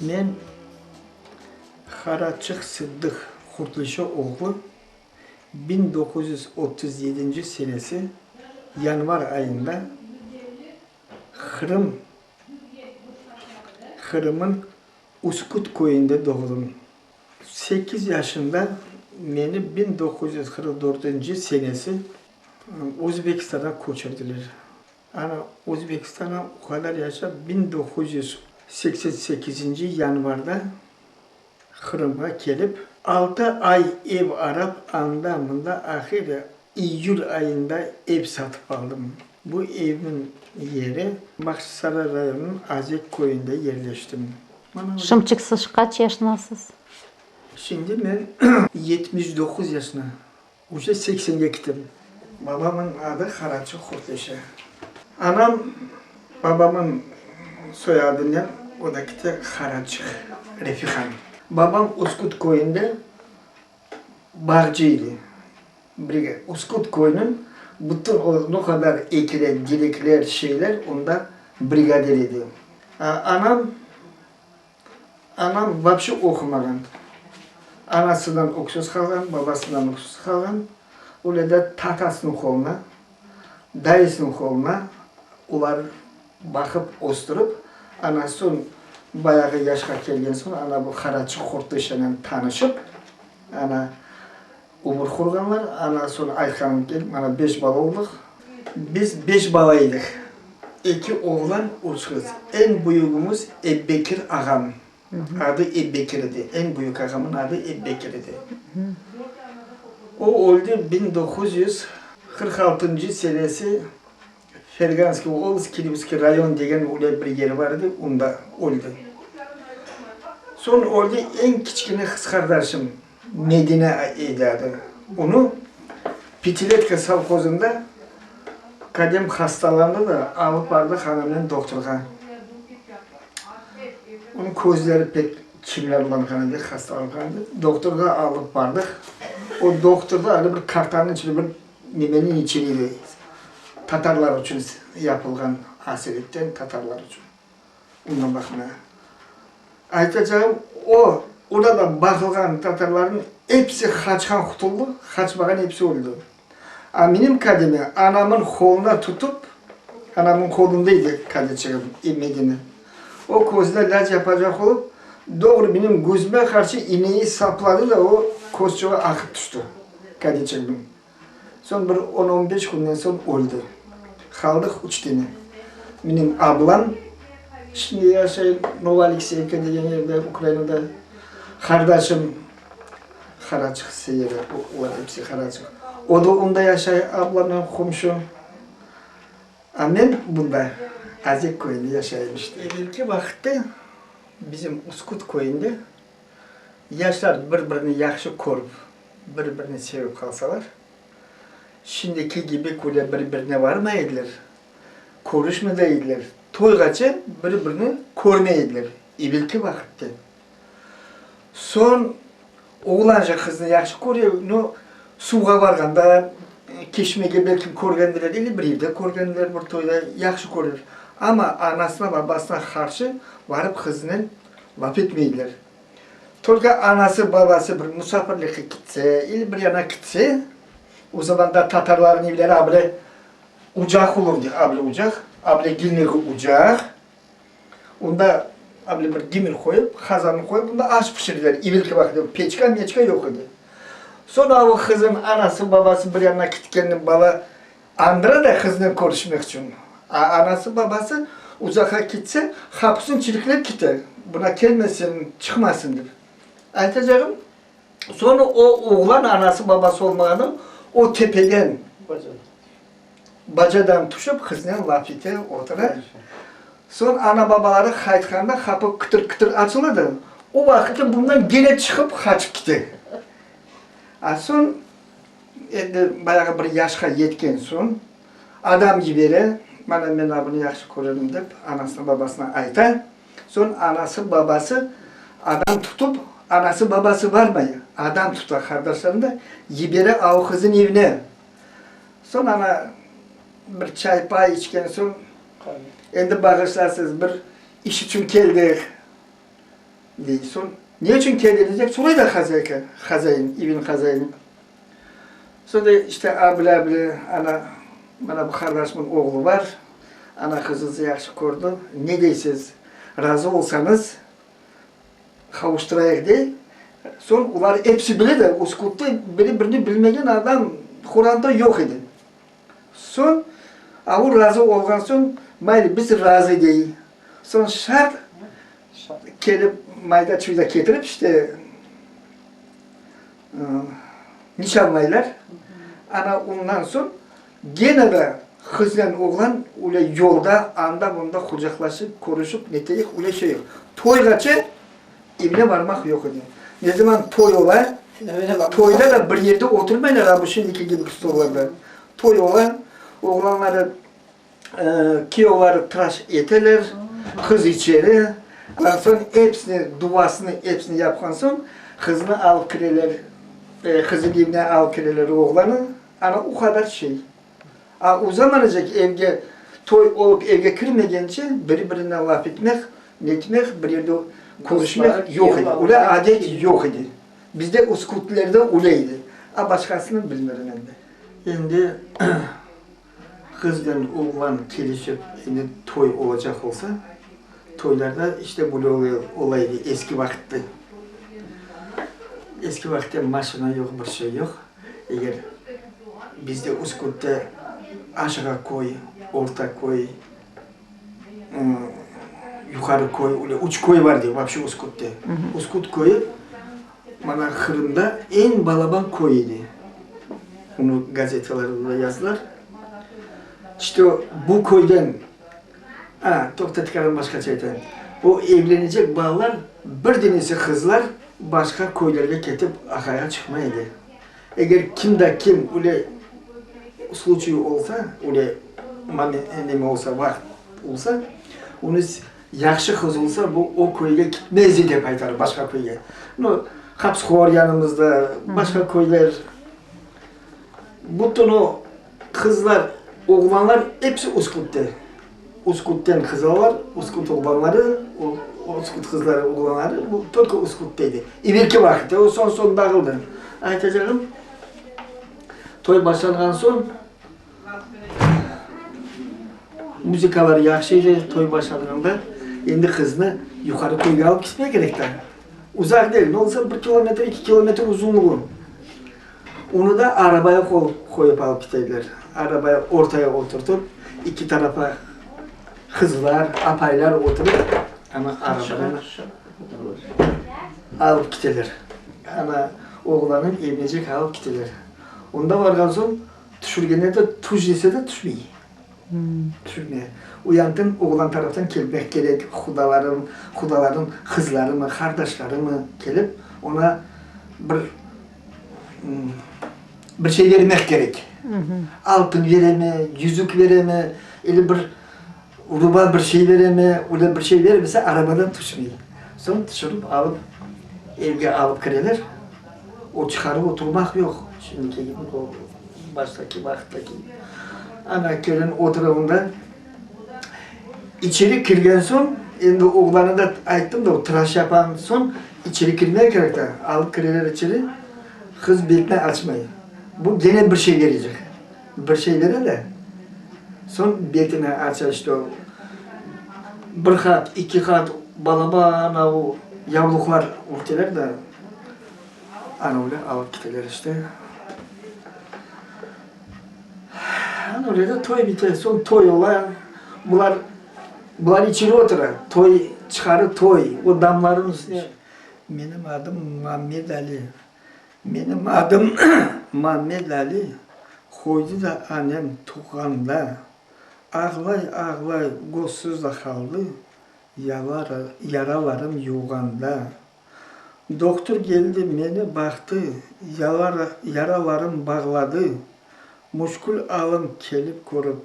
Men Haraçıq Sıddıq Qurtlişa oğlu 1937 senesi yanvar ayında Qırım, Qırımıñ Üsküt köyünde doğdım. Sekiz yaşında meni 1944 senesi Özbekistanğa köçürdiler. Ana, Özbekistanda o qadar yaşap, 1988-nci yanvarda Qırımğa kelip, altı ay ev arap, anda-mında, ahiri iyül ayında ev satıp aldım. Bu evniñ yeri Bağçasaray rayonınıñ Azek köyünde yerleştim. Şimçik siz qaç yaşındasız? Şimdi men 79 yaşına, uje seksenge kitem. Babamıñ adı Haraçı Qurteşe. Anam babamıñ soyadınen, o da kite Haraçıq Refiqan. Babam Üsküt köyünde bağcı edi. Üsküt köyüniñ bütün o ne qadar ekile, direkler, şeyler, onda brigadir edi. Anam Anam vapşe oqumağan. Anasından öksüz qalğan, babasından öksüz qalğan. Öyle de tatasınıñ qoluna, dayısınıñ qoluna olar baqıp östürip, ana soñ bayağı yaşqa kelgen soñ, ana bu Qaraçı Qurtışanen tanışıp, ana ömür qurğanlar. Ana soñ aytqanım kelip, mana beş bala oldıq. Biz beş bala edik. Eki oğlan, üç qız. Eñ büyügimiz Ebbekir ağam. Adı Ebbekir edi. Eñ büyük ağamıñ adı Ebbekir edi. O öldi 1946 senesi Ferganskiy oblast, Kirovskiy rayon degen öyle bir yer bar edi, onda öldi. Soñ öldi eñ kiçkene qız qardaşım. Medine edi adı. Onı Pâtiletka sovhozında kadem hastalandı da, alıp bardıq anamnen dohturğa. Onıñ közleri pek çimlarlanğan edi, hastalanğan edi. Dohturğa alıp bardıq. O dohturda öyle bir kartanıñ içinde bir nemeniñ içinde edi, tatarlar içün yapılğan asevetten tatarlar içün. Ondan baqma. Aytacağım, o, orada baqılğan tatarlarnıñ episi qaçqan qutuldı, qaçmağan episi öldi. A menim kademe anamıñ qoluna tutıp, anamıñ qolunda edi kadeçigim, Medine. O közüne ilâc yapacaq olıp, doğru menim közüme qarşı ineyi sapladı da o közçüğü aqıp tüşti kadeçigimniñ. Soñ bir on-on beş künden soñ öldi. Qaldıq üç tene. Menim ablam şimdi yaşay Novoalekseyevka degen yerde, Ukrainada. Qardaşım Qaraçıq Seyire, olar episi Qaraçıq. O da onda yaşay, ablamnen qomşu. A men bunda, Azek köyünde yaşayım işte. Evelki vaqıtta bizim Üsküt köyünde Yaşlar bir-birini yahşı körip, bir-birini sevip qalsalar, şimdiki kibi köle bir-birine varmay ediler, körüşmey de ediler, toyğace bir-birini körmey ediler, evelki vaqıtte. Soñ oğlanca qıznı yahşı köre, no, suvğa barğanda, keşmege belki körgendiler, ili bir evde körgendiler, bir toyda yahşı körer. Amma anasına, babasına qarşı barıp qızınen Laf etmeyler. Tolko anası, babası bir musafirlikke kitse, ili bir yana kitse, o zamanda tatarlarnıñ evleri abile ucaq olurdı, abile ucaq, abile gilnigi ucaq, onda abile bir demir qoyıp, qazannı qoyıp, onda aş pişirdiler, evelki vaqıtta peçka, meçka yoq edi. Soñ avu qızın anası, babası bir yana kitkenini bala Andıra da qıznen körüşmek içün. A anası, babası uzaqqa kitse, qapısını çiliklep kite, buna kelmesin, çıqmasın dep. Aytacağım, soñra o oğlan anası, babası olmağanı o tepeden, bacadan tüşip qıznen laf ete, otura. Soñ ana-babaları qaytqanda qapı kıtır-kıtır açıla da, o vaqıtta bundan gene çıqıp qaçıp kite. A soñ Endi bayağı bir yaşqa yetken soñ, adam yibere, mana men abını yahşı körerim dep, anasına, babasına ayta. Soñ anası, babası adam tutıp, anası, babası barmay, adam tuta qardaşlarını da, yibere av qızın evine. Soñ ana bir çay-pay içken soñ. Endi bağışlarsız, bir iş içün keldik, dey. Soñ, ne içün keldiñiz dep soray da hozâyka, hozayin, evniñ hozâyini. Soñ dey, işte, a-bile-a-bile, ana, mana bu qardaşımnıñ oğlu bar, ana qızıñızı yahşı kördi, ne deysiz, razı olsañız, qavuştırayıq, dey. Soñ olar episi bile de, Uskutta biri-birini bilmegen adam, qoranta yoq edi. Soñ, a o razı olğan soñ, mayli, biz razı, dey. Soñ şart kelip, mayda-çuyda ketirip, işte, nişanlaylar. Ana ondan soñ gene de qıznen oğlan öyle yolda anda-mında qucaqlaşıp, körüşip, neteyik, öyle şey yoq. Toyğaçe evine barmaq yoq edi. Ne zaman toy ola, toyda da bir yerde oturmaylar, a bu şimdiki kibi stollarda. Toy ola, oğlanları Kiyevleri tıraş eteler, qız içeri, ondan soñ episini, duasını episini yapqan soñ, qıznı alıp kireler, qızın evine alıp kireler oğlanı, ana o qadar şey. A o zamanacek evge toy olıp evge kirmegence biri-birine laf etmek, netmek, bir yerde körüşmek yoq edi, öyle adet yoq edi. Bizde uskutlerde öyle edi, a başqasını bilmirim endi. Endi. Qıznen oğlan kelişip, endi toy olacaq olsa, toylarda işte böyle ola edi eski vaqıtta. Eski vaqıtta maşina yoq, bir şey yoq. Eger bizde Üskütte Aşağı köy, Orta köy, Yuqarı köy, öyle üç köy bar edi вообще Üskütte. Üsküt köyü mana Qırımda eñ balaban köy edi. Onı gazetalarda da yazdılar. İşte bu köyden, a, toqta tekaran başqaça aytayım. O evlenecek balalar bir denesi qızlar başqa köylerge ketip aqayğa çıqmay edi. Eger kim da kim öyle sluçay olsa, öyle neme olsa, vaqıt olsa, onı yahşı qız olsa, bu o köyge kitmez edi dep aytar, başqa köyge. Nu, Hapıshor yanımızda, başqa köyler. Bütün o qızlar, oğlanlar episi Üskütte. Üskütten qız alalar, Üsküt oğlanları, Üsküt qızları, oğlanları, bu tolko Üskütte edi. Evelki vaqıtta, o soñ-soñ dağıldı. Aytacağım, toy başlanğan soñ, muzıkalar yahşı edi, toy başlanğanda, endi qıznı yuqarı köyge alıp ketmek kerek da. Uzaq degil, ne olsa bir kilometr, eki kilometr uzunluğı. Onı da arabaya qoyıp alıp ketediler. Arabaya ortaya oturtıp, eki tarafa qızlar, apaylar oturıp, ana arabadan alıp keteler. Ana oğlannıñ evinecek alıp keteler. Onda barğan soñ, tüşürgende de tüş dese de tüşmey. Tüşürmey. Uyantıñ oğlan taraftan kelmek kerek, qudalarım, qudalarnıñ qızlarımı, qardaşlarımı kelip, oña bir bir şey vermek kerek. Altın veremi, yüzük veremi, ili bir uruba bir şey veremi, öyle bir şey vermese, arabadan tüşmey. Soñ tüşürip alıp, evge alıp kireler. O çıqarıp oturmaq yoq, şimdiki kibi, o baştaki vaqıttaki. Ana, kelin otura onda. İçeri kirgen soñ, endi oğlanı da ayttım da, o tıraş yapan soñ, içeri kirmeye kerek da, alıp kireler içeri, qız betini açmay. Bu gene bir şey berecek. Bir şey bere de, soñ betini aça, işte o bir qat, eki qat balaban avu yavluqlar örteler de, ana öyle alıp kiteler işte. Ana öyle de toy bite, soñ toy ola, bular, bular içeri otura, toy, çıqarı toy, o damlarnıñ üstüne. Menim adım Mammed Ali. Menim adım Mammed Ali, qoydı da anem tuğğanda, Ağlay-ağlay gözsüz da qaldı, yaralarım yuvğanda. Dohtur keldi, meni baqtı, yaralarım bağladı, Müşkül alım kelip körip,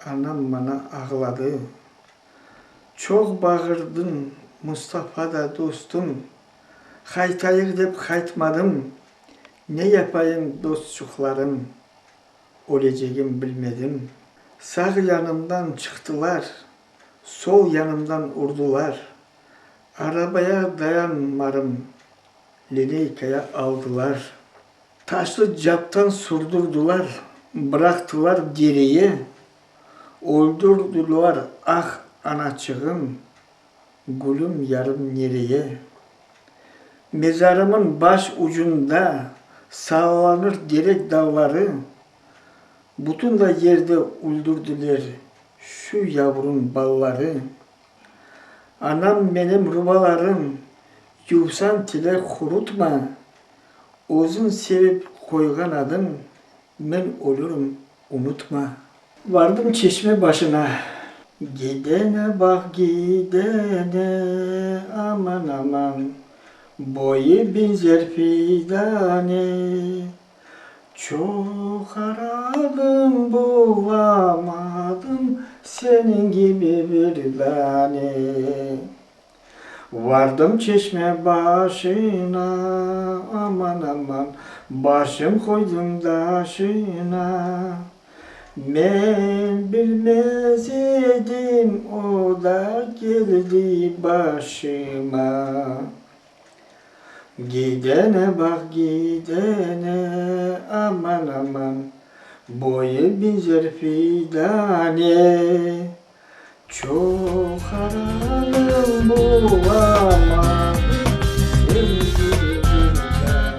anam maña ağladı. Çoq bağırdıñ, Mustafa da dostum, qaytayıq dep qaytmadım, Ne yapayım, dostçuqlarım, ölecegim bilmedim. Sağ yanımdan çıqtılar. Sol yanımdan urdılar. Arabaya dayanmarım, lineykaya aldılar. Taşlı captan surdurdılar, bıraqtılar dereye. Öldürdiler, ah, anaçığım, gülüm yarım nereye? Mezarımın baş ucunda sallanır terek dalları, Bütün da yerde öldürdiler şu yavrun balları. Anam menim rubalarım, yuvsañ tile qurutma, Özüñ sevip qoyğan adıñ, men ölürim, unutma. Vardım çeşme başına. Gidene baq, gidene, aman, aman, Boyı benzer fidane. Çoq aradım, bulamadım Seniñ kibi bir dane. Vardım çeşme başına, aman, aman, Başım qoydım taşına. Men bilmez edim, o da keldi başıma. Gidene baq, gidene, aman, aman, Boyı benzer fidane. Çoq aradım, bulamadım, Seniñ kibi bir dane.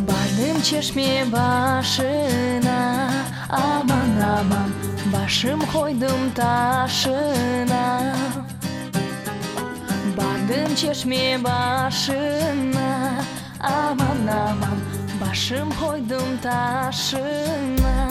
Bardım çeşme başına, aman, aman, Başım qoydım taşına. Bardım çeşme başına, aman, aman, Başım qoydım taşına.